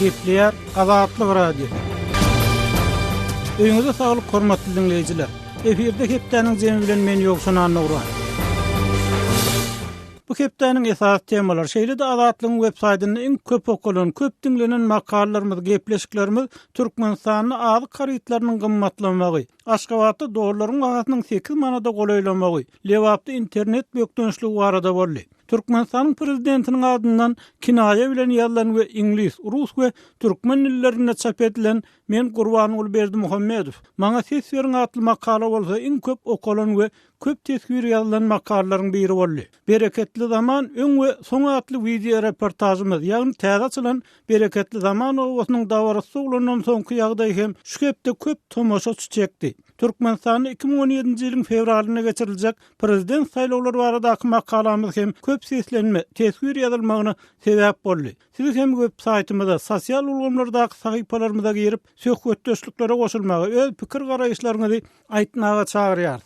Gepleýär Azatlyk Radiosy. Öýüňize saglyk hormatly diňleýjiler. Efirde hepdäniň jemi bilen men Ýowşan Annagurban. Bu hepdäniň esasy temalary, şeýle-de Azatlygyň web saýtynda iň köp okalan, köp diňlenen makalalarymyz, gepleşiklerimiz Türkmenistanda azyk harytlarynyň gymmatlamagy, Aşgabatda dollaryň bahasynyň sekiz manada golaýlamagy, Lebapda internet bökdençligi barada boldy. Türkmenistanyň Prezidentiniň adyndan kinaýa bilen ýazylan we iňlis, rus we türkmen dillerinde çap edilen Men Gurbanguly Berdimuhamedow, maňa ses beriň atly makala bolsa iň köp okalan we köp teswir ýazylan makalalaryň biri boldy. Bereketli zaman öň we soň atly wideoreportažymyz, ýagny täze açylan Bereketli zaman obasynyň dabarasy sowlandan soňky ýagdaý hem şu hepde köp tomaşaçy çekdi. Türkmenistanda 2017-nji ýylyň fewralynda geçiriljek Prezident saýlawlary baradaky makalamyz hem köp seslenme, teswir ýazylmagyna sebäp boldy. Siz hem web saýtymyza, sosial ulgamlardaky sahypalarymyza girip, söhbetdeşliklere goşulmaga, öz pikir-garaýyşlaryňyzy aýtmaga çagyrýarys.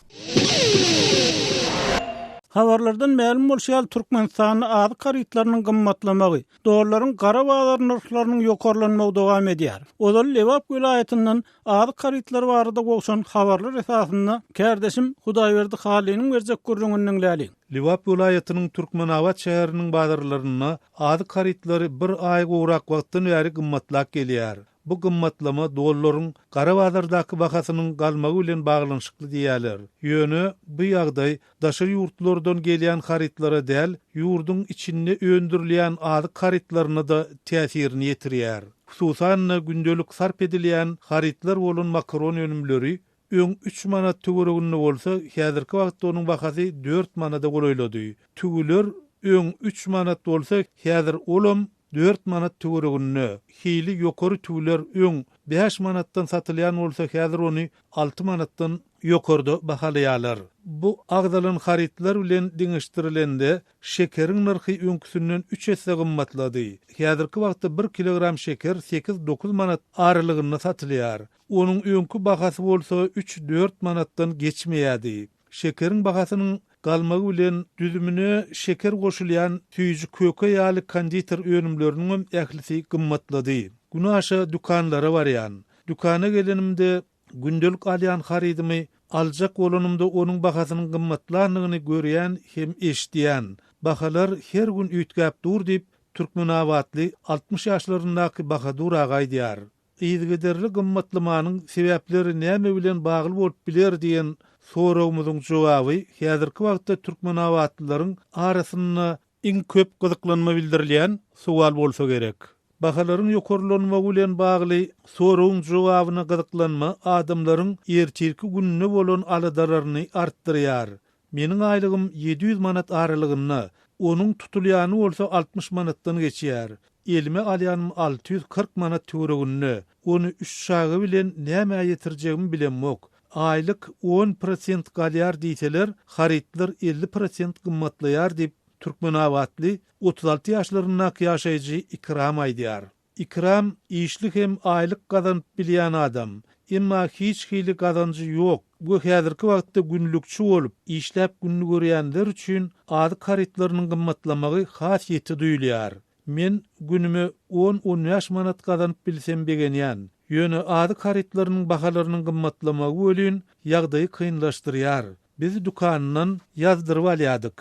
Habarlardan mälim bolşy ýaly, Türkmenistanda azyk harytlarynyň gymmatlamagy, dollaryň gara bazar nyrhlarynyň ýokarlanmagy dowam edýär. Ozal Lebap welaýatyndan azyk harytlary barada gowşan habarlar esasynda kärdeşim Hudaýberdi Hallynyň berjek gürrüňini diňläliň. Lebap welaýatynyň Türkmenabat şäheriniň bazarlarynda azyk harytlary bir aý gowrak wagtdan bäri gymmatlap gelýär. Bu gymmatlama dollaryň gara bazardaky bahasynyň galmagy bilen baglanyşykly diýýärler. Ýöne bu ýagdaý daşary ýurtlardan gelýän harytlara däl, ýurduň içinde öndürilýän azyk harytlaryna-da täsirini ýetirýär. Hususan-da, gündelik sarp edilýän harytlar bolan makaron önümleri öň üç manat töwereginde bolsa, häzirki wagtda onuň bahasy dört manada golaýlady. Tüwüler öň üç manat bolsa, häzir olam dört manat töwereginde. Hili ýokary tüwüler öň bäş manatdan satylýan bolsa, häzir ony alty manatdan ýokarda bahalaýarlar. Bu agzalan harytlar bilen deňeşdirilende, şekeriň nyrhy öňküsinden üç esse gymmatlady. Häzirki wagtda bir kilogram şeker sekiz-dokuz manat aralygynda satylýar. Onuň öňki bahasy bolsa üç-dört manatdan geçmeýärdi. Şekeriň bahasynyň galmagy bilen düzümine şeker goşulýan süýji-köke ýaly konditer önümleriniňem ählisi gymmatlady. Günaşa dükanlara barýan. Dükana gelenimde gündelik alýan harydymy aljak bolanymda onuň bahasynyň gymmatlandygyny görýän hem eşidýän. Bahalar her gün üýtgäp dur diýip, türkmenabatly 60 ýaşlaryndaky Bahadur aga aýdýar. Yzygiderli gymmatlamanyň sebäpleri näme bilen bagly bolup biler diýen soragymyzyň jogaby häzirki wagtda türkmenabatlylaryň arasynda iň köp gyzyklanma bildirilýän sowal bolsa gerek. Bahalaryň ýokarlanmagy bilen bagly soragyň jogabyna gyzyklanma adamlaryň ertirki gününe bolan aladalaryny artdyrýar. Meniň aýlygym 700 manat aralygynda, onuň tutulýany bolsa 60 manatdan geçýär. Elime alýanym 640 manat töwereginde. Ony üç çaga bilen nämä ýetirjegimi bilemok. Aýlyk on prosent galýar diýseler, harytlar 50 prosent gymmatlaýar diýip, türkmenabatly 36 ýaşlaryndaky ýaşaýjy Ikram aýdýar. Ikram işli hem aýlyk gazanyp bilýän adam. Emma hiç hili gazanjy ýok we häzirki wagtda günlükçi bolup, işläp gününi görýänler üçin azyk harytlarynyň gymmatlamagy has ýiti duýulýar. Men günüme on-on bäş manat gazanyp bilsem begenýän. Ýöne azyk harytlarynyň bahalarynyň gymmatlamagy welin ýagdaýy kynlaşdyrýar. Biz dükandan ýazdyryp alýadyk.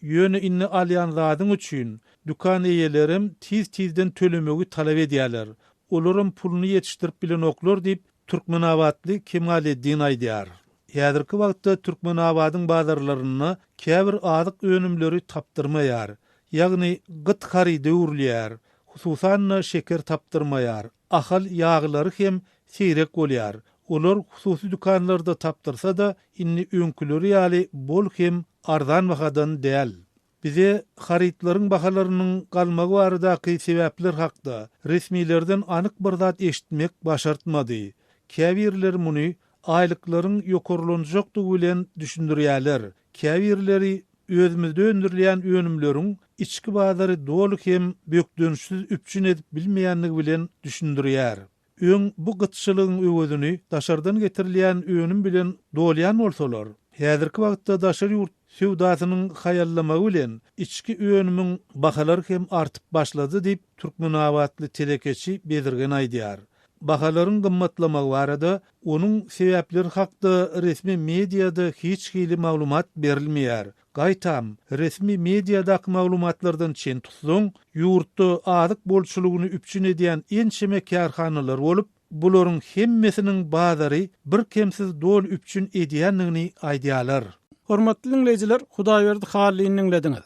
Ýöne indi alýan zadyň üçin dükan eýelerem tiz-tizden tölemegi talap edýärler. Olaram puluny ýetişdirip bilenoklar diýip, türkmenabatly Kemaleddin aýdýar. Häzirki wagtda Türkmenabadyň bazarlarynda käbir azyk önümleri tapdyrmaýar. Ýagny gyt haryda öwrülýär. Hususan-da, şeker tapdyrmaýar. Ahal ýaglary hem seýrek bolýar. Olar hususy dükanlarda tapdyrsa-da, indi öňküleri ýaly bol hem arzan bahadan däl. Bize harytlaryň bahalarynyň galmagy baradaky sebäpler hakda resmilerden anyk bir zat eşitmek başartmady. Käbirleri muny aýlyklaryň ýokarlanjakdygy bilen düşündirýärler, käbirleri özümizde öndürilýän önümleriň içki bazary doly hem bökdençsiz üpjün edip bilmeýändigi bilen düşündirýär. Öň bu gytçylygyň öwezini daşardan getirilýän önüm bilen dolýan bolsalar, häzirki wagtda daşary ýurt. söwdasynyň haýallamagy bilen içki önümiň bahalary hem artyp başlady diýip, türkmenabatly telekeçi Bezirgen aýdýar. Bahalaryň gymmatlamagy barada, onuň sebäpleri hakda resmi mediada hiç hili maglumat berilmeýär. Gaýtam, resmi mediadaky maglumatlardan çen tutsaň, ýurtda azyk bolçulygyny üpjün edýän ençeme kärhanalar bolup, bularyň hemmesiniň bazary birkemsiz doly üpjün edýändigini aýdýarlar. Hormatly diňleýjiler, Hudaýberdi Hallyny diňlediňiz.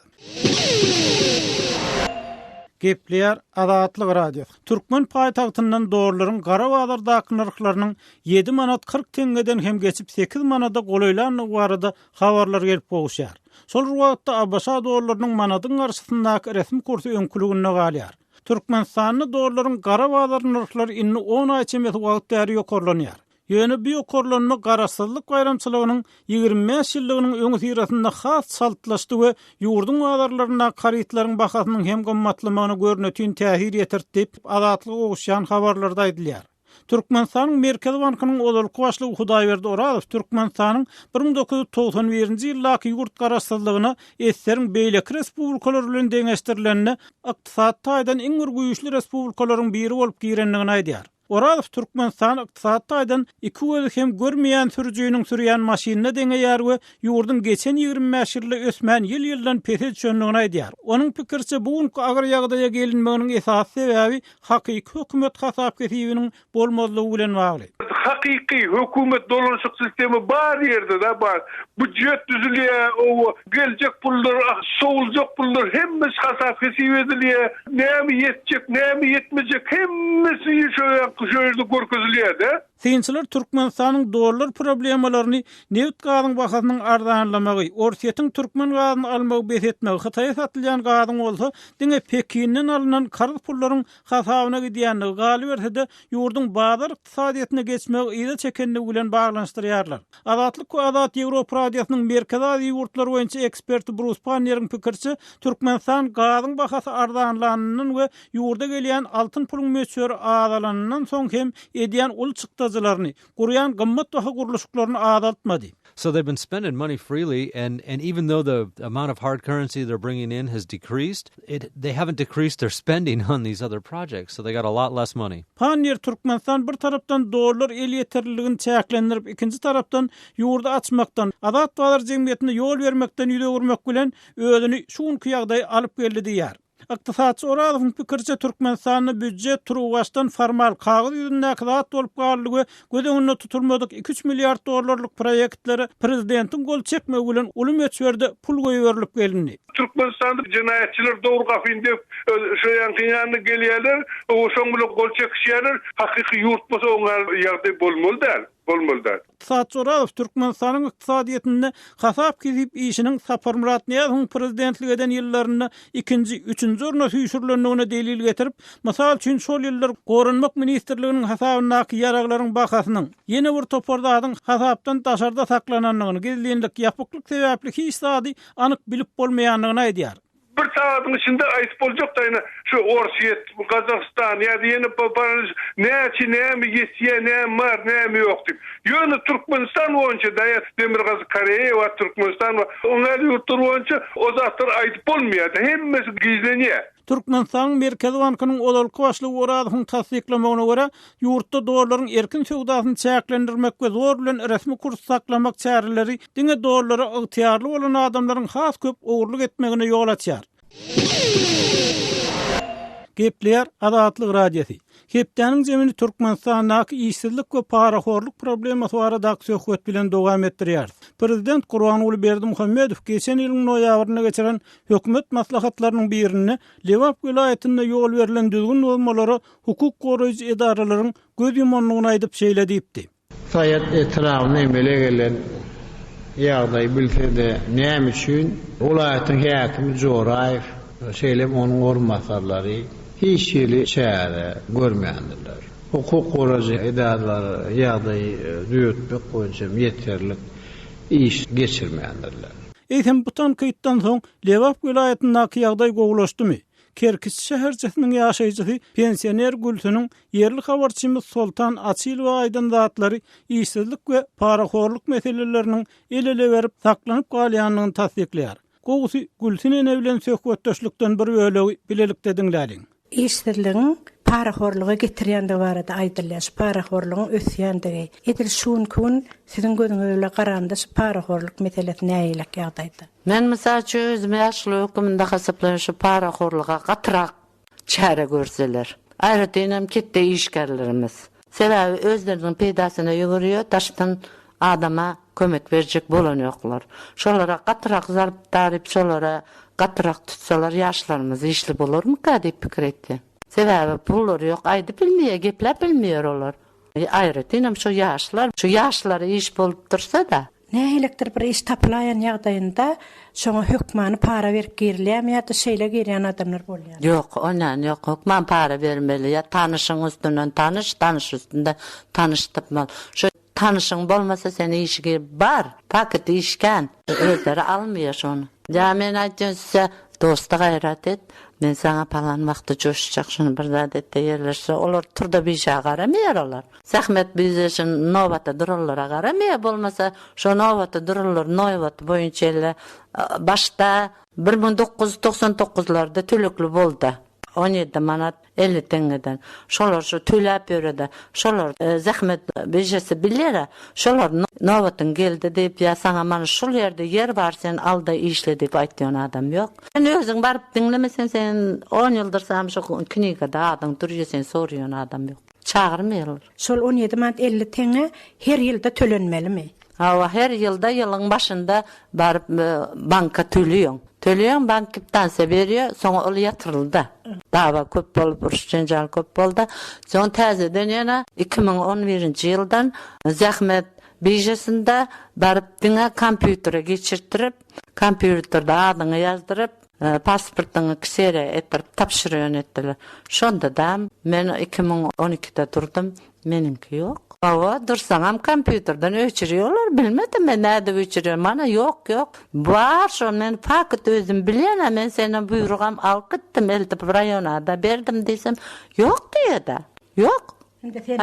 Gepleýär Azatlyk Radiosy. Türkmen paýtagtyndan dollaryň gara bazardaky nyrhlarynyň ýedi manat 40 teňňeden hem geçip sekiz manada golaýlandygy barada habarlar gelip gowuşýar. Şol bir wagtda ABŞ dollarynyň manadyň garşysyndaky resmi kursy öňküliginde galýar. Türkmenistanda dollaryň gara bazar nyrhlary indi on aý çemesi wagt bäri ýokarlanýar. Ýöne bu ýokarlanma Garaşsyzlyk baýramçylygynyň 25 ýyllygynyň öňüsyrasynda has çaltlaşdy we ýurduň bazarlaryndaky harytlaryň bahasynyň hem gymmatlamagyna görnetin täsir ýetirdi diýip, Azatlyga gowuşýan habarlarda aýdylýar. Türkmenistanyň Merkezi bankynyň ozalky başlygy Hudaýberdi Orazow Türkmenistanyň 1991-nji ýyldaky ýurt garaşsyzlygyna ssr-iň beýleki respublikalary bilen deňeşdirilende ykdysady taýdan iň bir güýçli respublikalaryň biri bolup girendigini aýdýar. Orazow Türkmenistany ykdysady taýdan iki gözi hem görmeýän sürüjiniň sürýän maşynyna deňeýär we ýurduň geçen 25 ýylda ösmän ýyl-ýyldan pese düşendigini aýdýar. Onuň pikiriçe, bu günki agyr ýagdaýa gelinmeginiň esasy sebäbi hakyky hökümet hasap-hesibiniň bolmazlygy bilen bagly. Hakyky hökümet dolanyşyk sistema bar ýerde-de bar. Býujet düzülýär, oba geljek pullar, sowuljak pullar hemmesi hasap-hesip edilýär. Näme ýetjek, näme ýetmejek hemmesi şo ýerde görkezilýär-de. Synçylar Türkmenistanyň dollar problemalaryny nebit-gazyň bahasynyň arzanlamagy, Orsýetiň türkmen gazyny almagy bes etmegi, Hytaýa satylýan gazyň bolsa diňe Pekinden alnan karz pullaryň hasabyna gidýändigi, galyberse-de, ýurduň bazar ykdysadyýetine geçmegi yza çekendigi bilen baglanyşdyrýarlar. Azatlyk we Azat Ýewropa Radiosynyň Merkezi Aziýa ýurtlary boýunça eksperti Brus Panneriň pikiriçe, Türkmenistan gazyň bahasy arzanlanyndan we ýurda gelýän altyn puluň möçberi azalanyndan soň hem edýän uly çykdajylaryny, gurýan gymmatbaha gurluşyklaryny azaltmady. So they've been spending money freely and and even though the amount of hard currency they're bringing in has decreased, it they haven't decreased their spending on these other projects, so they got a lot less money. Panniýer Türkmenistan bir tarapdan dollar elýeterliligini çäklendirip, ikinji tarapdan ýurdy açmakdan, azat bazar jemgyýetine ýol bermekden ýüz öwürmek bilen özüni şu günki ýagdaýa alyp geldi diýýär. Ykdysatçy Orazowyň pikiriçe, Türkmenistanda býujet turuwbaşdan formal, kagyz ýüzündäki zat bolup galdy we göz öňünde tutulmadyk iki-üç milliard dollarlyk proýektlere prezidentiň gol çekmegi bilen uly möçberde pul goýberilip gelindi. Türkmenistanda jenaýatçylar dogry gapyny döwüp, şo ýankyň ýanyna gelýärler, şoň bilen gol çekişýärler. Hakyky ýurt bolsa oň ýaly ýagdaý bolmaly däl, bolmaly däl. Ykdysatçy Orazow Türkmenistanyň ykdysadyýetinde hasap-hesip işiniň Saparmyrat Nyýazowyň prezidentlik eden ýyllarynda ikinji, üçünji orna süýşürilendigine delil getirip, mysal üçin, şol ýyllar Goranmak ministrliginiň hasabyndaky ýaraglaryň bahasynyň, ýene bir topar zadyň hasapdan daşarda saklanandygyny, gizlinlik, ýapyklyk sebäpli hiç zady anyk bilip bolmaýandygyny aýdýar. Bir sagadyň içinde aýdyp boljak daýna şu Orsýet, Gazagystan ýa-da ýene näçe näme ýetýä näme bar näme ýok diýip. Ýöne Türkmenistan boýunça daýa Demirgazyk Koreýa bar Türkmenistan bar oň ýaly ýurtlar boýunça o zatlary aýdyp bolmaýar hemmesi gizlenýä. Türkmenistanyň Merkezi bankynyň ozalky başlygy Orazowyň tassyklamagyna görä, ýurtda dollaryň erkin söwdasyny çäklendirmek we zor bilen resmi kursy saklamak çäreleri diňe dollara ygtyýarly bolan adamlaryň has köp ogurlyk etmegine ýol açýar. Gepleýär Azatlyk Radiosy. Hepdäniň jemini Türkmenistandaky işsizlik we parahorluk problemasy baradaky söhbet bilen dowam etdirýäris. Prezident Gurbanguly Berdimuhamedow geçen ýylyň noýabrynda geçiren hökümet maslahatlarynyň birinde Lebap welaýatynda ýol berlen düzgün bozmalara hukuk goraýjy edaralaryň göz ýumandygyny aýdyp şeýle diýipdi. Saýat etrabynda emele gelen ýagdaýy bilse-de, näme üçin welaýatyň häkimi Joraýew, şeýle hem onuň orunbasarlary hiç hili çäre görmändirler? Hukuk goraýjy edaralar ýagdaýy düzetmek boýunça hem ýeterlik iş geçirmändirler. Eýsem bu tankytdan soň Lebap welaýatyndaky ýagdaý gowulaşdymy? Kerkiçi şäherçesiniň ýaşaýjysy pensioner Gülsüniň ýerli habarçymyz Soltan Açylowa aýdan zatlary işsizlik we parahorluk meseleleriniň el-ele berip saklanyp galýandygyny tassyklaýar. Gowusy, Gülsün ene bilen söhbetdeşlikden bir bölegi bilelikde diňläliň. Işsizligiň parahorluga getirýändigi barada aýdylýar. Şu parahorlugyň ösýändigi. Edil şu günki gün siziň gözüňiz bilen garanda şu parahorluk meselesi nähilek ýagdaýda? Men mysal üçin özümi ýaşuly höküminde hasaplaýan şu parahorluga gatyrak çäre görseler. Aýratynam ketde işgärlerimiz. Sebäbi özleriniň peýdasyna ýüwürýär, daşdan adama kömek berjek bolanoklar. Şolara gatyrak zarp daryp şolara gatyrak tutsalar ýaşlarymyz işli bolarmyka diýip pikir etýän. Sebäbi pullary ýok aýdyp bilmeýär, gepläp bilmeýär olar. Aýratynam şu ýaşlar, şu ýaşlara iş bolup dursa-da. Nähilidir bir iş tapylaýan ýagdaýynda şoňa hökmany para berip girilýärmi ýa-da şeýle girýän adamlar bolýarmy? Ýok, onýan ýok. Hökman para bermeli. Ýa tanyşyň üstünden tanyş, tanyş üstünde tanyş tapmaly. Şu tanyşyň bolmasa sen işi gir bar, paket iş kän. Özleri almaýar şony. Ýa men aýtýan size dosta gaýrat et, men saňa palan wagtda joşjak şuny bir zat etde ýerleşse olar turda bije garamaýar olar. Zähmet bize şu nobata duranlara garamaýar, bolmasa şo nobata duranlar nobat boýunça elle başda 1999 larda tölegli boldy. 17 manat 50 teňňeden. Şolar şu töläp ýöredi. Şolar zähmet bijesi bilýär-ä. Şolar nobatyň geldi diýip ýa saňa mana şul ýerde ýer bar sen al-da işle diýip aýtýan adam ýok. Sen özüň baryp diňlemeseň sen on ýyldyr sam şu knigada adyň durýa seni soraýan adam ýok. Çagyrmaýarlar. Şol 17 manat 50 teňňe her ýylda tölenmelimi? Hawa, her ýylda ýylyň başynda baryp banka töleýäň. Töleýäň, bank kwitansiýa berýär, soň ol ýatyryldy. Dawa köp bolup, uruş-jenjal köp boldy. Soň täzeden ýene 2011-nji ýyldan zähmet biržasynda baryp diňe kompýutere geçirtdirip, kompýuterde adyňy ýazdyryp, Pasportyňy kseriýa etdirip tabşyrýan etdiler. Şondadam men 2012-de durdum, meniňki ýok. Hawa, dursaňam kompýuterden öçürýärler, bilmedim men nädip öçürýär, mana ýok, ýok. Bar şo, men fakt özüm bilýän-ä, men senden buýrugam alyp gitdim, eltip raýonada berdim diýsem, ýok diýýär-dä, ýok. Indi sen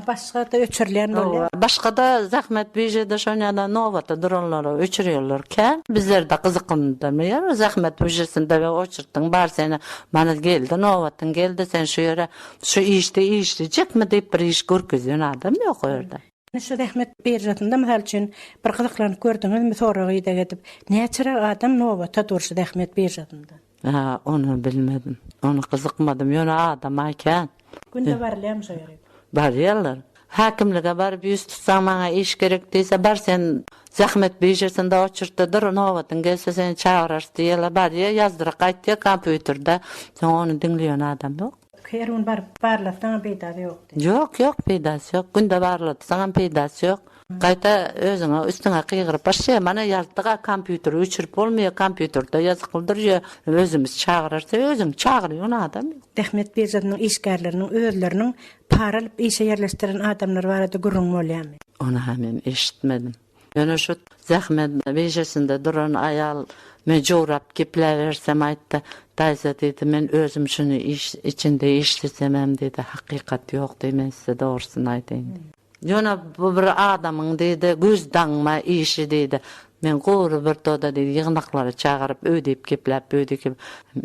başga-da öçürilýän bolýar. Başga-da zähmet biržada şonýada nobata duranlary öçürýärler kän. Bizlerde gyzyklandyrmaýar zähmet biržasynda we oçurtdyň bar seni mana geldi nobatyň geldi sen şu ýere şu işde işlejekmi diýip bir iş görkezýän adam ýok o ýerde. Indi şu zähmet biržasynda mysal üçin bir gyzyklanyp gördüňizmi sorag ideg edip näçeräk adam nobata dur şu zähmet biržasynda? Hä, ony bilmedim. Ony gyzykmadym. Ýöne adam-a kän. Günde barylýarmy şo ýere? Barýarlar. Häkimlige baryp ýüz tutsaň, maňa iş gerek diýse, bar sen zähmet biržasynda oçurtda dur, nobatyň gelse seni çagyrarys diýýärler. Barýar, ýazdyryp gaýtýar kompýuterde. Soň ony diňleýän adam ýok. Her gün baryp barlatsaňam peýdasy ýok diý. Ýok, ýok, peýdasy ýok. Günde barlatsaňam peýdasy ýok. Gaýta özüňe üstüňe gygyryp başlaýar, mana ýazdyg-a kompýuteri öçürip bolmaýar, kompýuterde ýazykly durýar, özümiz çagyrarys, özüň çagyrýan adam ýok. Zähmet biržasynyň işgärleriniň özleriniň para alyp işe ýerleşdiren adamlary barada gürrüň bolýarmy? Ony-ha men eşitmedim. Ýöne şu zähmet biržasynda duran aýal men jowrap gepläbersem aýtdy, Daýza diýdi, men özüm şuny iş içinde işlesemem diýdi, hakykat ýok diý, men size dogrusyny aýdaýyn diýdi. Ýöne bu bir adamyň diýdi, göz daňma işi diýdi. Men gury bir doda diýdi, ýygnaklary çagyryp, öýdüp gepläp, öýdüp gep.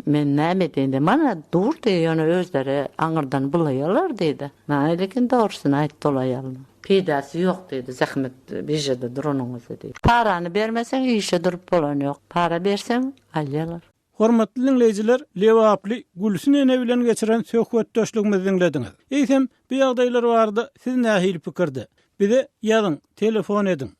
Men näme edeýin diýdi. Mana dur diýdi, ýöne özleri aňyrdan bulaýarlar diýdi. Maňa lekin dogrusyny aýtdy ol aýal. Peýdasy ýok diýdi, zähmet biržada duranyňyzda diýdi. Parany bermeseň işe durup bolan ýok. Para berseň alýarlar. Hormatly diňleýjiler, lebaply Gülsün ene bilen geçiren söhbetdeşligimizi diňlediňiz. Eýsem, bu ýagdaýlar barada siz nähili pikirde? Bize ýazyň, telefon ediň.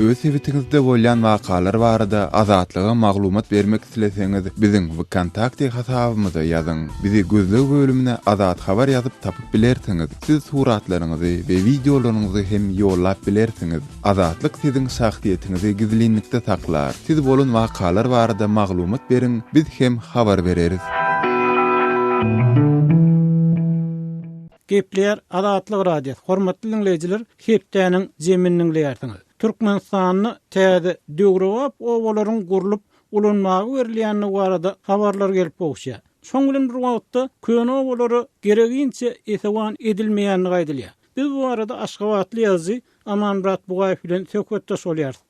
Öz sebitiňizde bolýan wakalar barada Azatlyga maglumat bermek isleseňiz, biziň Wkontakte hasabymyza ýazyň. Bizi gözleg bölümine Azat Habar ýazyp tapyp bilersiňiz. Siz suratlaryňyzy we wideolaryňyzy hem ýollap bilersiňiz. Azatlyk siziň şahsyýetiňizi gizlinlikde saklar. Siz bolan wakalar barada maglumat beriň, biz hem habar bereris. Gepleýär Azatlyk Radiosy, hormatly diňleýjiler, hepdäniň jemini diňleýärsiňiz. Türkmenistanda täze, döwrebap obalaryň gurlup, ulanmaga berilýändigi barada habarlar gelip gowuşýar. Şoň bilen bir wagtda, köne obalara gereginçe esewan edilmeýändigi aýdylýar. Biz bu barada aşgabatly ýazyjy Amanmyrat Bugaýew bilen söhbetdeş bolýarys.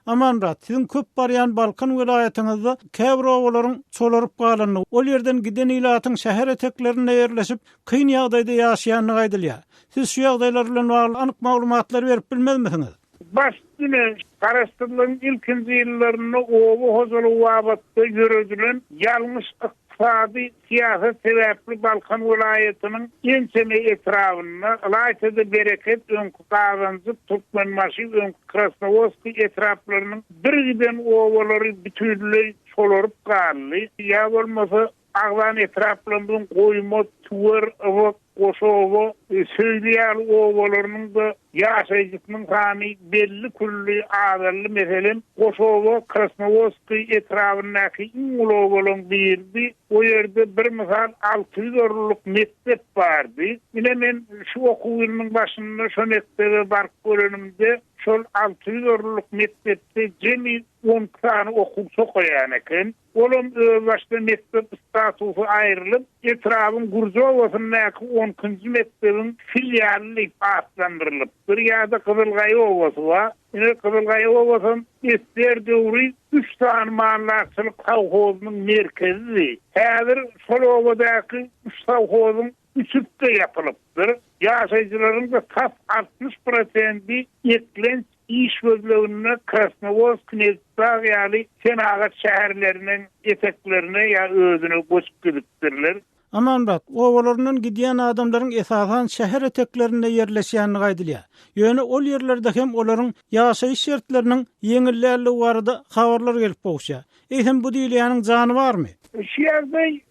Amanmyrat, siziň köp barýan Balkan welaýatyňyzda käbir obalaryň çolaryp galandygy, ol ýerden giden ilatyň şäher eteklerinde ýerleşip, kyn ýagdaýda ýaşaýandygy aýdylýar. Siz şu ýagdaýlar bilen bagly anyk maglumatlary berip bilmezmisiňiz? Baş üstüne, Garaşsyzlygyň ilkinji ýyllarynda oba hojalygy babatda ýöredilen ýalňyş ykdysady syýasat sebäpli Balkan welaýatynyň ençeme etrabynda, ylaýta-da Bereket, öňki Gazanjyk, Türkmenbaşy, öňki Krasnowodskiý etraplarynyň birgiden obalary bütinleý çolaryp galdy. Ýa bolmasa, Agzan etraplarymyzyň Goýma, Tüwer, Ybyk, Goşaoba, Söýli ýaly obalarynyň-da ýaşaýjysynyň sany belli-külli azaldy. Meselem, Goşaoba Krasnowodskiý etrabyndaky iň uly obalaryň biridi. O ýerde bir mysal 600 orunlyk mekdep bardy. Ine, men şu okuw ýylynyň başynda şo mekdebe baryp görenimde, şol 600 orunlyk mekdepde jemi 12 sany okuwçy okaýan eken. Olam özbaşyna mekdep statusy aýrylyp, etrabyň Gürji obasyndaky on ikinji mekdebiň filialy diýip atlandyrylypdyr. Ýa-da Gyzylgaýa obasy bar. Ine, Gyzylgaýa obasam ssr döwri üç sany maldarçylyk sowhozynyň merkezidi. Häzir şol obadaky üç sowhozyň üçüsi-de ýapylypdyr. Ýaşaýjylaryň-da tas 60 prosendi eklenç iş gözleginde Krasnowodsk, Nebitdag ýaly senagat şäherleriniň eteklerine ýa özüne göçüp gidipdirler. Amanmyrat, obalaryndan gidýän adamlaryň esasan şäher eteklerinde ýerleşýändigi aýdylýar. Ýöne ol ýerlerde hem olaryň ýaşaýyş şertleriniň ýeňil däldigi barada habarlar gelip gowuşýar. Eýsem bu diýilýäniň jany barmy? Şu ýagdaý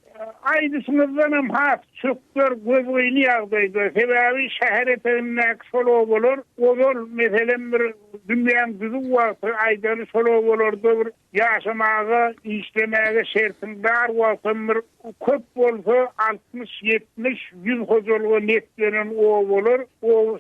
aýdyşyňyzdanam has çökder, gözgyny ýagdaýda. Sebäbi şäher etegindäki şol obalar ozal, meselem, bir dünýäň düzüw wagty aýdaly şol obalarda bir ýaşamaga, işlemäge şertiň bar wagtam bir köp bolsa 60, 70, 100 hojalyga netlenen obalar,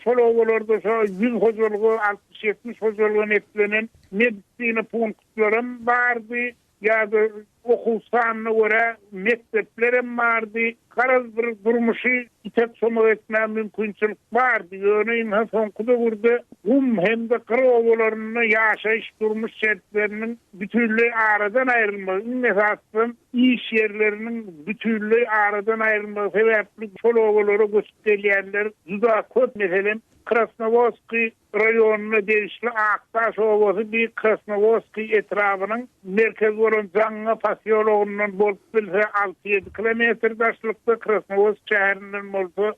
şol obalarda şo 100 hojalyga, 60, 70 hojalyga netlenen medisina punktlaram bardy. Ýa-da okuw sanyna görä mekdeplerem bardy. Garaz bir durmuşy itek-çomak etmäge mümkinçilik bardy. Ýöne ynha soňky döwürde gum hem-de gyr obalarynda ýaşaýyş-durmuş şertleriniň bütinleý aradan aýrylmagy, iň esasysam iş ýerleriniň bütinleý aradan aýrylmagy sebäpli şol obalara göçüp gelýänler juda köp. Meselem, Krasnowodskiý raýonyna degişli Akdaş obasy bi Krasnowodskiý etrabynyň merkezi bolan Jaňňa posýologyndan bolup bilse alty-ýedi kilometr daşlykda, Krasnowodsk şäherinden bolsa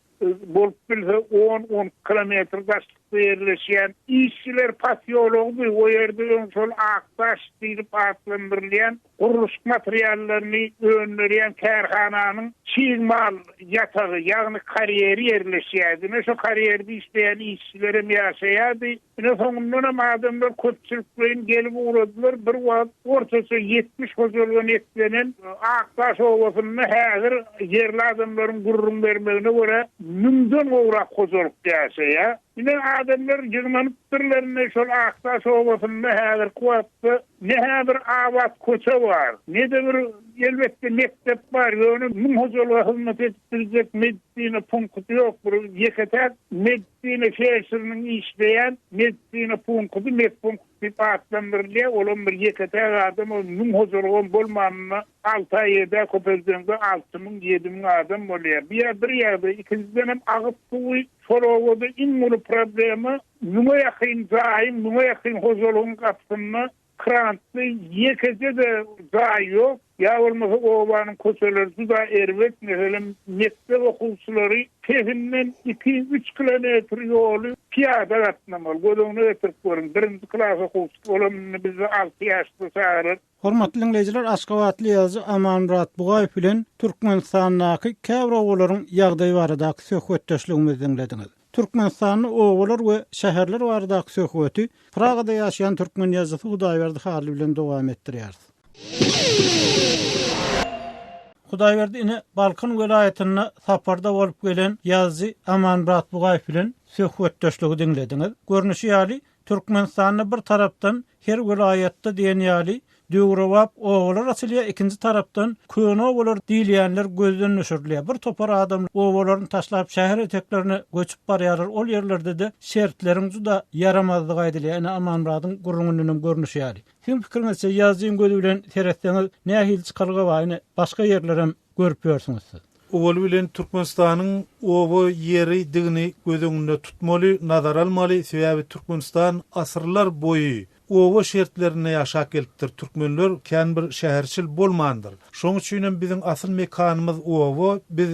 bolup bilse on-on iki kilometr daşlykda ýerleşýän işçiler posýologydy. O ýerde öň şol Akdaş diýlip atlandyrylýan gurluşyk materiallaryny öndürýän kärhananyň çig mal ýatagy, ýagny karýeri ýerleşýärdi. Ine, şo karýerde işleýän işçilerem ýaşaýardy. Ine, soňundanam adamlar köpçülikleýin gelip ugradylar. Bir wagt ortaça 70 hojalyga netlenen Akdaş obasynda häzir ýerli adamlaryň gürrüň bermegine görä, müňden gowrak hojalyk ýaşaýar. Ine, adamlar ýygnanypdyrlar, ine, şol Akdaş obasynda häzirki wagtda Ne-hä bir abat köçe bar, ne-de bir, elbetde, mekdep bar, ýöne müň hojalyga hyzmat edip biljek medisina punkty ýok. Bir ýeke-täk medisina felşeriniň işleýän medisina punkty, medpunkt diýip atlandyrylýar, olam bir ýeke-täk adam, ol müň hojalygam bolmanynda alta, ýedä köpeldeňde 6000, 7000 adam bolýar. Bu ýa bir ýagdaý, ikinjidenem agyz suwy şol obada iň uly problema. Müňe ýakyn jaýyň, müňe ýakyn hojalygyň gapysynda krantly ýekeje-de jaý ýok. Ýa bolmasa obanyň köçeleri juda erbet. Meselem, mekdep okuwçylary pesinden iki-üç kilometr ýoly pyýada gatnamaly. Göz öňüne getirip görüň, birinji klas okuwçysy, olam indi bizde alty ýaşly çagalar. Hormatly diňleýjiler, aşgabatly ýazyjy Amanmyrat Bugaýew bilen Türkmenistandaky käbir obalaryň ýagdaýy baradaky söhbetdeşligimizi diňlediňiz. Türkmenistanda obalar we şäherler baradaky söhbeti Pragada ýaşaýan türkmen ýazyjysy Hudaýberdi Hally bilen dowam etdirýäris. Hudaýberdi ine Balkan welaýatynda saparda bolup gelen ýazyjy Amanmyrat Bugaýew bilen söhbetdeşligi diňlediňiz. Görnüşi ýaly, Türkmenistanda bir tarapdan her welaýatda diýen ýaly döwrebap obalar açylýar, ikinji tarapdan köne obalar diýilýänler gözden düşürilýär. Bir topar adam obalaryny taşlap şäher eteklerine göçüp barýarlar, ol ýerlerde-de şertleriň juda ýaramazdygy aýdylýar, ine Amanmyradyň gürrüňindenem görnüşi ýaly. Siziň pikiriňizçe ýazyjyň gözi bilen seretseňiz nähili çykalga bar ine başga ýerlerem görüp ýörsüňiz siz. Owaly bilen Türkmenistanyň oba ýeridigini göz öňünde tutmaly, nazara almaly, sebäbi Türkmenistan asyrlar boýy oba şertlerinde ýaşap gelipdir, türkmenler kän bir şäherçil bolmandyr. Şoň üçinem biziň asyl mekanymyz oba, biz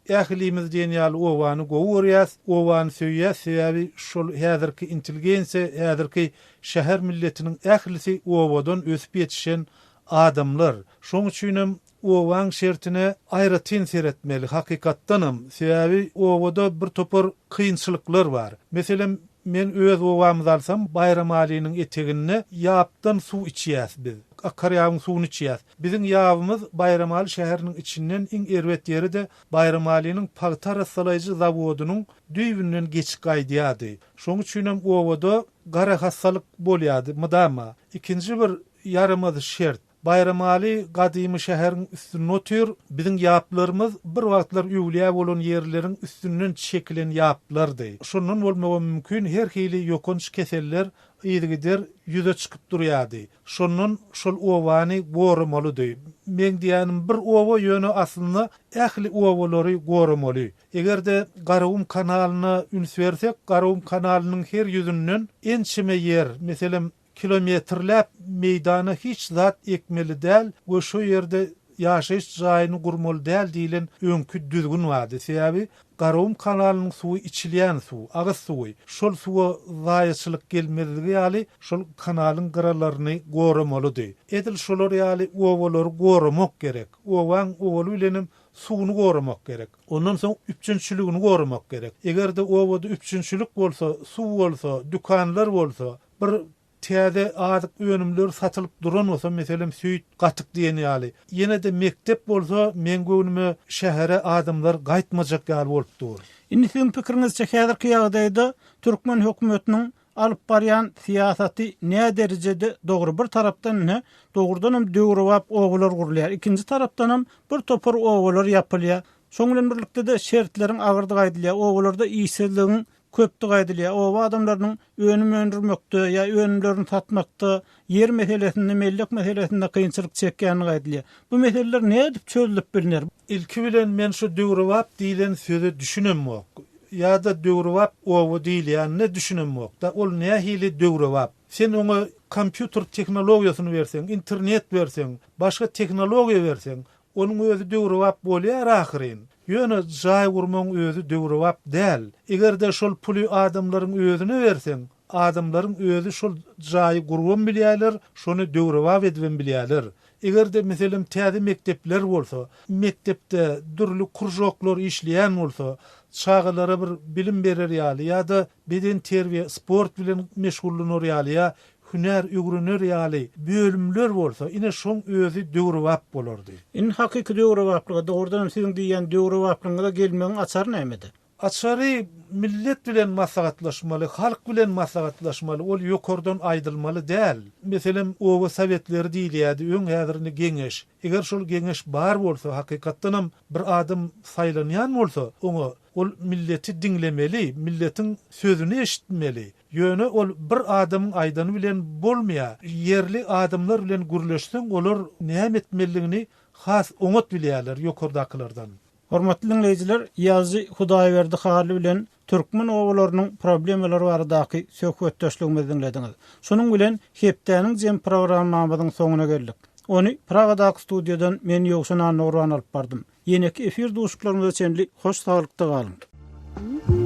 Ählimiz diýen ýaly obany gowy görýäs, obany söýýäs, sebäbi şol häzirki intelgensiýa, häzirki şäher milletiniň ählisi obadan ösüp ýetişen adamlar. Şoň üçinem obaň şertine aýratyn seretmeli, hakykatdanam, sebäbi obada bir topar kynçylyklar bar. Meselem, men öz obamyzy alsam, Baýramalynyň eteginde ýapdan suw içýäs biz, akar ýabyň suwuny içýäs. Biziň ýabymyz Baýramaly şäheriniň içinden iň erbet ýeri-de Baýramalynyň pagta arassalaýjy zawodynyň düýbünden geçip gaýdýardy. Şoň üçinem obada garahassalyk bolýardy mydama. Ikinji bir ýaramaz şert, Baýramaly gadymy şäheriň üstünde otyr, biziň ýaplarymyz bir wagtlar öwlüýä bolan ýerleriň üstünden çekilen ýaplardy. Şondan bolmagam mümkin her hili ýokanç keseller yzygider ýüze çykyp durýardy. Şondan şol obany goramalydy. Meň diýýänim bir oba ýöne aslynda ähli obalary goramaly. Eger-de Garagum kanalyna üns bersek, Garagum kanalynyň her ýüzünden ençeme ýer, meselem, kilometrläp meýdana hiç zat ekmeli däl we şo ýerde ýaşaýyş jaýyny gurmaly däl diýlen öňki düzgün bardy. Sebäbi Garagum kanalynyň suwy içilýän suw, agyz suwy. Şol suwa zaýaçylyk gelmezligi ýaly şol kanalyň gyralaryny goramalydy. Edil şolar ýaly obalary goramak gerek. Obaň owaly bilenem suwuny goramak gerek. Ondan soň üpjünçiligini goramak gerek. Eger-de obada üpjünçilik bolsa, suw bolsa, dükanlar bolsa, bir Täze azyk önümleri satylyp duran bolsa, meselem, süýt, gatyk diýen ýaly. Ýene-de mekdep bolsa, meň göwnüme, şähere adamlar gaýtmajak ýaly bolup dur. Indi siziň pikiriňizçe häzirki ýagdaýda türkmen hökümetiniň alyp barýan syýasaty näderejede dogry? Bir tarapdan ine, dogrudanam döwrebap obalar gurulýar. Ikinji tarapdanam bir topar obalar ýapylýar. Şoň bilen birlikde-de şertleriň agyrdygy aýdylýar. Obalarda işsizligiň köpdügi aýdylýar. Oba adamlarynyň önüm öndürmekde ýa önümlerini satmakda, ýer meselesinde, mellek meselesinde kynçylyk çekýändigi aýdylýar. Bu meseleler nädip çözülip bilner? Ilki bilen men şu döwrebap diýlen söze düşünemok. Ýa-da döwrebap oba diýilýänine düşünemok-da. Ol nähili döwrebap? Sen oňa kompýuter tehnologiýasyny berseň, internet berseň, başga tehnologiýa berseň, Onuň özi döwrebap bolýar ahyryn. Ýöne jaý gurmagyň özi döwrebap däl. Eger-de şol puly adamlaryň özüne berseň, adamlaryň özi şol jaýy gurubam bilýärler, şony döwrebap edibem bilýärler. Eger-de, meselem, täze mekdepler bolsa, mekdepde dürli kružoklar işleýän bolsa, çagalara bir bilim berer ýaly ýa-da bedenterbiýe, sport bilen meşgullanar ýaly ýa hünär öwrener ýaly bölümler bolsa, ine şoň özi döwrebap bolardy. Indi hakyky döwrebaplyga, dogrudanam siziň diýýän döwrebaplygyňyza gelmegiň açary nämede? Açary millet bilen maslahatlaşmaly, halk bilen maslahatlaşmaly, ol ýokardan aýdylmaly däl. Meselem, oba sowetleri diýilýärdi öň, häzir indi geňeş. Eger şol geňeş bar bolsa, hakykatdanam bir adam saýlanýan bolsa, oňa ol milleti diňlemeli, milletiň sözüni eşitmeli. Ýöne ol bir adamyň aýdany bilen bolmaýar. Ýerli adamlar bilen gürleşseň olar näme etmelidigini has oňat bilýärler ýokardakylardan. Hormatly diňleýjiler, ýazyjy Hudaýberdi Hally bilen türkmen obalarynyň problemalary baradaky söhbetdeşligimizi diňlediňiz. Şunuň bilen hepdäniň jem programmamyzyň soňuna geldik. Ony Pragadaky studiýadan men Ýowşan Annagurban alyp bardym. Ýeneki efir duşuşyklarymyza çenli hoş saglykda galyň!